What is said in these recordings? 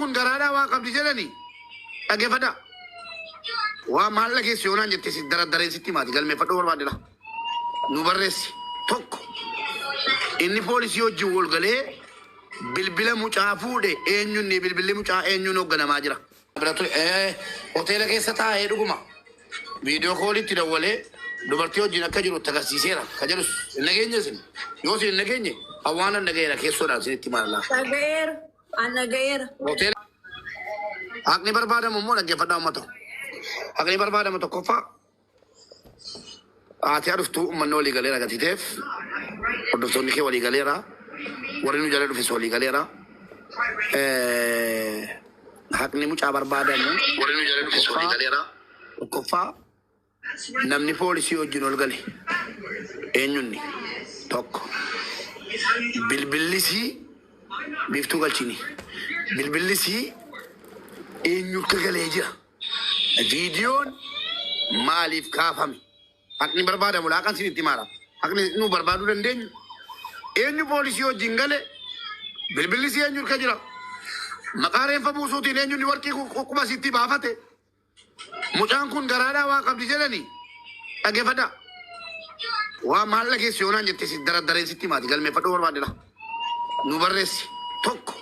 kun garaadhaa waa qabdi jedhani dhaggeeffadhaa. Waa maal dhageessi yoonaan jette si daraddareen sitti himaati galmeeffadhuu barbaadela. Nu barreessi tokko inni poolisii wajjin wal galee bilbila mucaa fuudhe eenyuun bilbilli mucaa eenyuun hoogganamaa jira. Bira ture hoteela keessa taa'ee dhuguma viidiyoo koolitti dawwalee dubartii wajjin akka jiru itti agarsiiseera ka jedhus hin dhageenye isin yoo isin hin dhageenye hawaanan dhagayeera keessoodhaan isinitti maalaa. Dhaga'eera. An dhaga'eera. Hoteela haqni barbaadamu immoo dhaggeeffadhaa uummata. Haqni barbaadamu tokkoffaa haati dhuftuu uummanni walii galeera gatiteef hordoftoonni kee walii galeera warri nu jala dhufes walii galeera. Haqni mucaa barbaadamu warri nu jala dhufes walii galeera. Tokkoffaa namni poolisii wajjin ol gale eenyunni tokko bilbillisii biiftuu galchini bilbillisii eenyu akka galee jira. Viidiyoon maaliif kaafame? Haqni barbaadamu laaqan sin itti maara. Haqni nu barbaaduu dandeenyu. Eenyu poolisii wajjin gale bilbillisii eenyu harka jira. Maqaa reenfa buusuutiin eenyuun warqii quba sitti baafate. Mucaan kun garaadhaa waa qabdi jedhani dhaggeeffadhaa. Waa maal dhageessi yoonaan jette si daraddareen sitti himaati galmeeffadhuu barbaadela. Nu barreessi tokko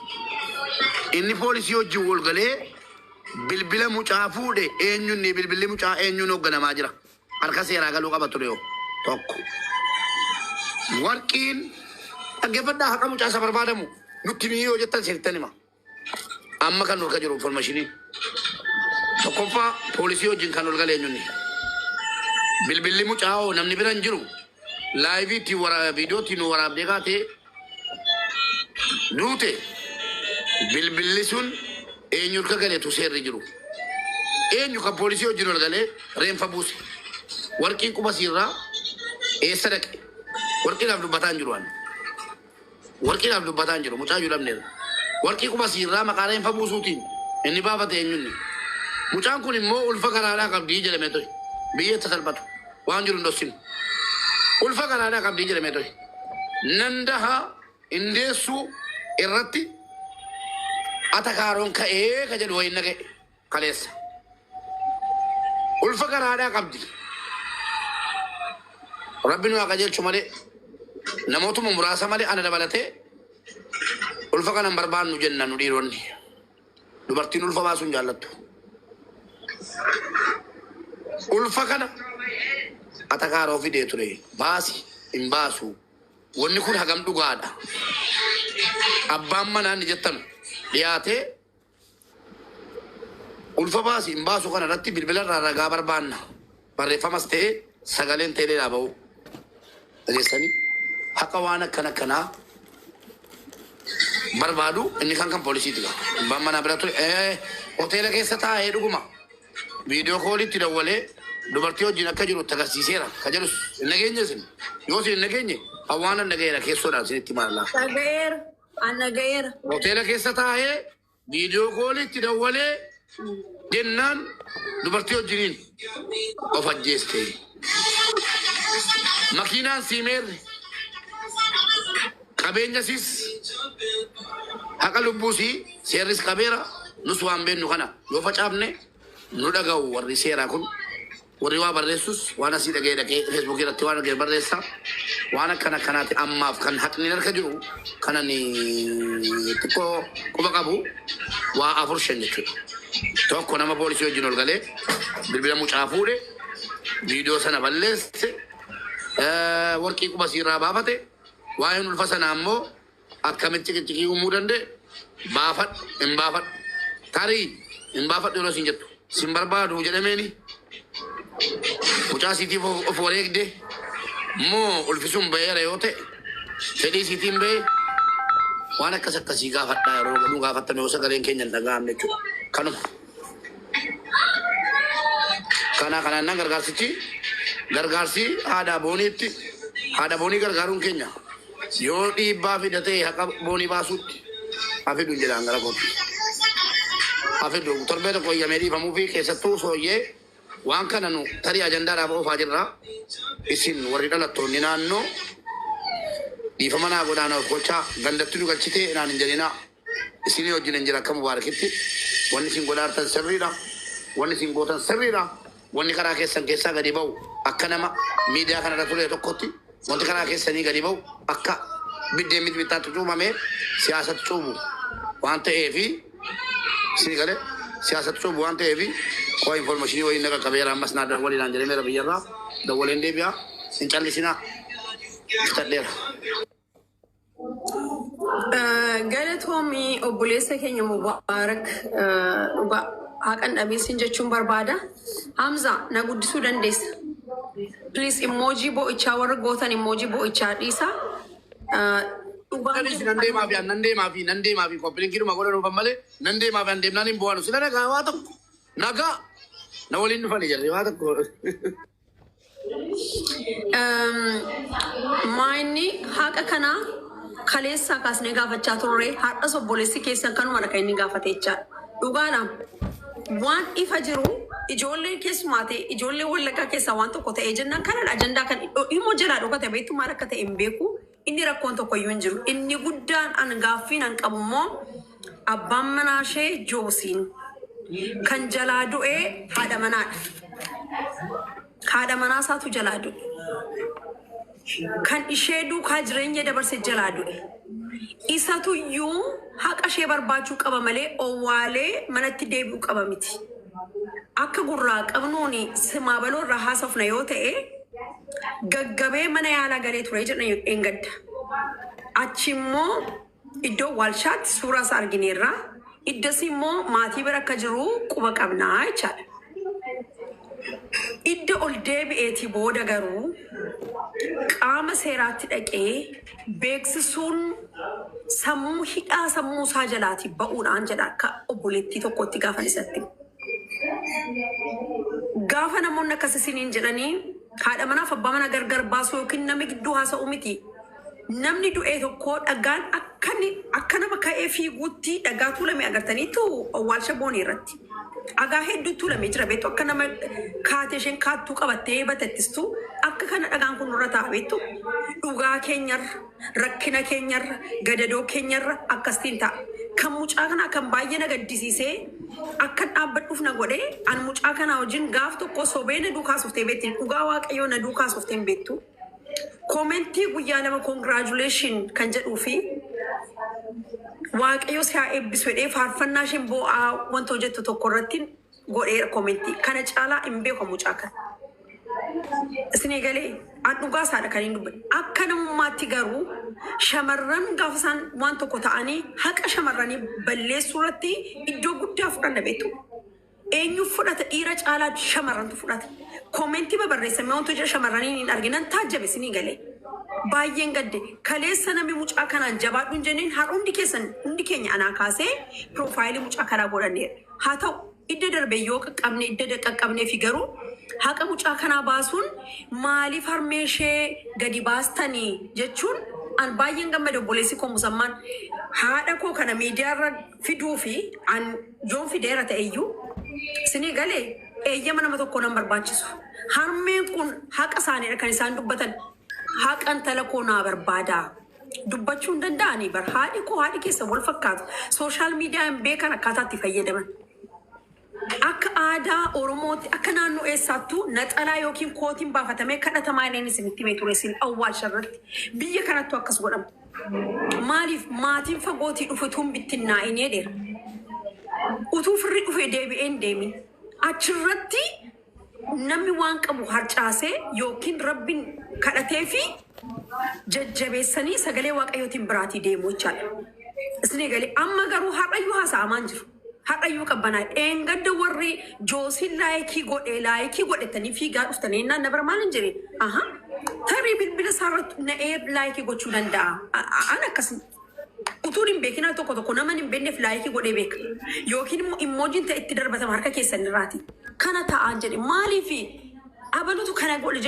inni poolisii wajjin wal galee bilbila mucaa fuudhe eenyuun bilbilli mucaa eenyuun hoogganamaa jira. Harka seeraa galuu qaba ture yoo tokko. Warqiin dhaggeeffadhaa haqa mucaa isa barbaadamu nutti mii yoo jettan sirriittan hima. Amma kan nurka jiru informationiin. Tokkoffaa poolisii wajjin kan ol galee eenyuun bilbilli mucaa hoo namni bira hin jiru laayivii ittiin waraabee viidiyoo ittiin nu waraabdee kaatee duute bilbilli sun eenyu harka galeetu seerri jiru. Eenyu kan poolisii wajjin ol galee reenfa buuse. Warqiin quba siirraa eessa dhaqe? Warqiidhaaf dubbataa hin jiru ani. Warqiidhaaf dubbataa hin jiru mucaa iyyuu dhabneerra. Warqii quba siirraa maqaa reenfa buusuutiin inni baafate eenyunni. Mucaan kun immoo ulfa garaadhaa qabdii jedhamee ture. Biyyeessa salphatu waan jiru hin dhossinu. Ulfa garaadhaa qabdii jedhamee ture. Nandaha hindeessuu irratti atakaaroon ka'ee ka jedhu wayiin dhaga'e kaleessa. Ulfa garaadhaa qabdi. Rabbi nu haa qajeelchu malee namootuma muraasa malee ana dabalatee ulfa kana hin barbaannu jenna nu dhiironni. Dubartiin ulfa baasuu hin jaallattu. Ulfa kana atakaaroo fidee ture baasi hin baasu. Wanni kun hagam dhugaadha. Abbaan manaa inni jettanu dhiyaatee ulfa baasi hin baasu kana irratti bilbila irraa ragaa barbaanna. Barreeffamas ta'ee sagaleen ta'ee ba'u. Dhageessanii haqa waan akkana akkanaa barbaadu inni kan kan poolisiiti gaa. Abbaan manaa bira ture hoteela keessa taa'ee dhuguma viidiyoo koolitti dawwalee dubartii wajjin akka jiru itti agarsiiseera ka jedhus hin dhageenye isin yoo isin hin dhageenye hawaanan dhagayeera keessoodhaan isinitti maalaa. Dhaga'eera. An dhaga'eera. Hoteela keessa taa'ee viidiyoo koolitti dawwalee jennaan dubartii wajjiniin of ajjeeste. Makiinaan siimeerre qabeenya siis haqa lubbuusii seerris qabeera nus waan beennu kana yoo facaafne nu dhaga'u warri seeraa kun warri waa barreessus waan asii dhaga'ee dhaqee feesbuukii irratti waan argee barreessa waan akkana akkanaati ammaaf kan haqni harka jiru kanan xiqqoo quba qabu waa afur shan jechuudha. Tokko nama poolisii wajjin ol galee bilbila mucaa fuudhe viidiyoo sana balleesse warqii quba siirraa baafate waa'een ulfa sanaa immoo akkamitti ciqiciqii uumuu danda'e baafadhu hin baafadhu tarii hin baafadhu yeroo isin jettu sin barbaadu jedhameeni mucaa siitiif of wareegde moo ulfisuun ba'eera yoo ta'e fedhii siitiin ba'e waan akkas akkasii gaafadhaa yeroo nu gaafattan yoo sagaleen keenya hin dhaga'amne jechuudha. Kanuma. Kana kanaan nan gargaarsichi gargaarsi haadha booniitti haadha boonii gargaaruun keenya yoo dhiibbaa fidatee haqa boonii baasuutti haa fidu hin jedhaan gara kootti. Haa fidu torbee tokko eeyyamee dhiifamuu fi keessattuu sooyyee waan kana nu tarii ajandaadhaaf oofaa jirra. Isin warri dhalattoonni naannoo dhiifama naa godhaa na of gochaa gandatti nu galchitee naan hin jedhinaa. Isinii wajjin hin jira akka Mubaarakitti. Wanni isin godhaartan sirriidha. Wanni isin gootan sirriidha. Wanni karaa keessan keessaa gadi ba'u akka nama miidiyaa kanarra ture tokkotti wanti karaa keessanii gadi ba'u akka biddeen mixmixaatti cuubamee siyaasatti cuubu waan ta'eefi isin galee siyaasatti cuubu waan ta'eefi koo information wayii na qaqqabeera ammas naa dawwaliinaan jedhameera biyyarraa dawwaleen deebi'a hin callisinaa fixadheera. Galatoomii obboleessa keenya Mubaarak, dhugaa haqan dhabeessin jechuun barbaada. Hamza, na guddisuu dandeessa. Please, emoji bo'ichaa warra gootan emoji bo'ichaa dhiisa. Dhugaan Nan deemaa fi nan deemaa fi nan deemaa fi copy link iidhuma godhan dhufan malee nan deemaa fi an deemnaan hin bu'aanu. Sila nagaa waa tokko nagaa na waliin dhufanii jirri waa tokko. Maayinni haqa kanaa kaleessaa kaasnee gaafachaa turre, har'as obboleessi keessan kanumadha kan inni gaafate jechaadha. Dhugaadhaan waan ifa jiru ijoolleen keessumaa ta'e ijoollee Wallaggaa keessaa waan tokko ta'ee jennaan kanadha ajandaa kan immoo jalaa dhokate beektu maal akka ta'e hin beeku. Inni rakkoon tokko iyyuu hin jiru. Inni guddaan an gaaffiin an qabu immoo abbaan manaa ishee Joosiin kan jalaa du'ee haadha manaadha. Haadha manaa isaatu jalaa du'e. Kan ishee duukaa jireenya dabarse jalaa du'e. Isatu iyyuu haqa ishee barbaachuu qaba malee owwaalee manatti deebi'uu qaba miti. Akka gurraa qabnuun simaa baloo irraa haasofna yoo ta'e gaggabee mana yaalaa galee ture jedhan eengadda. Achi immoo iddoo waalshaatti suuraa isaa argineerra. Iddasi immoo maatii bira akka jiru quba qabnaa jechaadha. Idda ol deebi'eetii booda garuu qaama seeraatti dhaqee beeksisuun sammuu hidhaa sammuu isaa jalaatii ba'uudhaan jedha akka obboleettii tokkotti gaafa isatti. Gaafa namoonni akkas isiniin jedhanii haadha manaaf abbaa manaa gargar baasuu yookiin nama gidduu haasa'uu miti. Namni du'e tokko dhagaan akka inni akka nama ka'ee fiiguutti dhagaa tuulame agartaniitu awwaalcha boonii irratti. Dhagaa hedduu tuulamee jira beektu, akka nama kaatee isheen kaattuu qabattee batattistu akka kana dhagaan kun nurra taa'a beektu. Dhugaa keenyarra, rakkina keenyarra, gadadoo keenyarra akkasitiin ta'a. Kan mucaa kanaa kan baay'ee na gaddisiisee akka dhaabbadhuuf na godhee an mucaa kanaa wajjin gaaf tokko sobee na duukaa suftee beekti. Dhugaa Waaqayyoo na duukaa suftee hin beektu. Comment guyyaa 2 congratulation kan jedhuu fi Waaqayyo si haa eebbisu jedhee faarfannaa isheen boo'aa wanta hojjettu tokko irratti godheera comment. Kana caalaa hin beeku mucaa kana. Isinii galee an dhugaa isaadha kan hin dubbadhe. Akka namummaatti garuu shamarran gaafa isaan waan tokko ta'anii haqa shamarranii balleessuu irratti iddoo guddaa fudhanna beektu. Eenyu fudhata? Dhiira caalaa shamarrantu fudhata. Comment babarreessamee wantoota jira shamarranii hin arginan taajjabe isinii galee. Baay'een gadde. Kaleessa namni mucaa kanaan jabaadhu hin jenneen har hundi keessan hundi keenya anaa kaasee profile mucaa kanaa godhanneera. Haa ta'u idda darbe yoo qaqqabne idda qaqqabnee fi garuu haqa mucaa kanaa baasuun maaliif harmee ishee gadi baastanii jechuun an baay'een gammade. Obboleessi koo musammaan haadha koo kana miidiyaarra fiduu fi an yoon fideera ta'eyyuu isinii galee eeyyama nama tokko nan barbaachisu. Harmeen kun haqa isaaniidha kan isaan dubbatan. Haqa intala koo naa barbaada. Dubbachuu hin danda'anii bar haadhi koo haadhi keessa wal fakkaatu. Social media hin beekan akkaataa itti fayyadaman. Akka aadaa Oromootti akka naannoo eessaattuu naxalaa yookiin kootiin baafatamee kadhatamaa inni isinitti himee ture isin awwaalcha irratti. Biyya kanattu akkas godhama. Maaliif maatiin fagootii dhufe tun bittinnaa'in jedheera. Utuu firri dhufee deebi'ee hin deemin. Achirratti namni waan qabu harcaasee yookiin Rabbiin kadhatee fi jajjabeessanii sagalee Waaqayyootiin biraatii deemu jechaadha. Isin eegalee amma garuu har'ayyuu haasa'amaan jiru. Har'ayyuu qabbanaa dheengadda warri Joosiin like godhe like godhetanii fiigaa dhuftanii naan na bira maal hin jedhe. Aha, tarii bilbila isaarratti na'ee like gochuu danda'a. An akkas utuun hin beekin al tokko tokko nama hin beekneef like godhee beeka. Yookiin immoo emoji n ta'e itti darbatama harka keessan irraati. Kana ta'aan jedhe maaliifi abalutu kana godhe.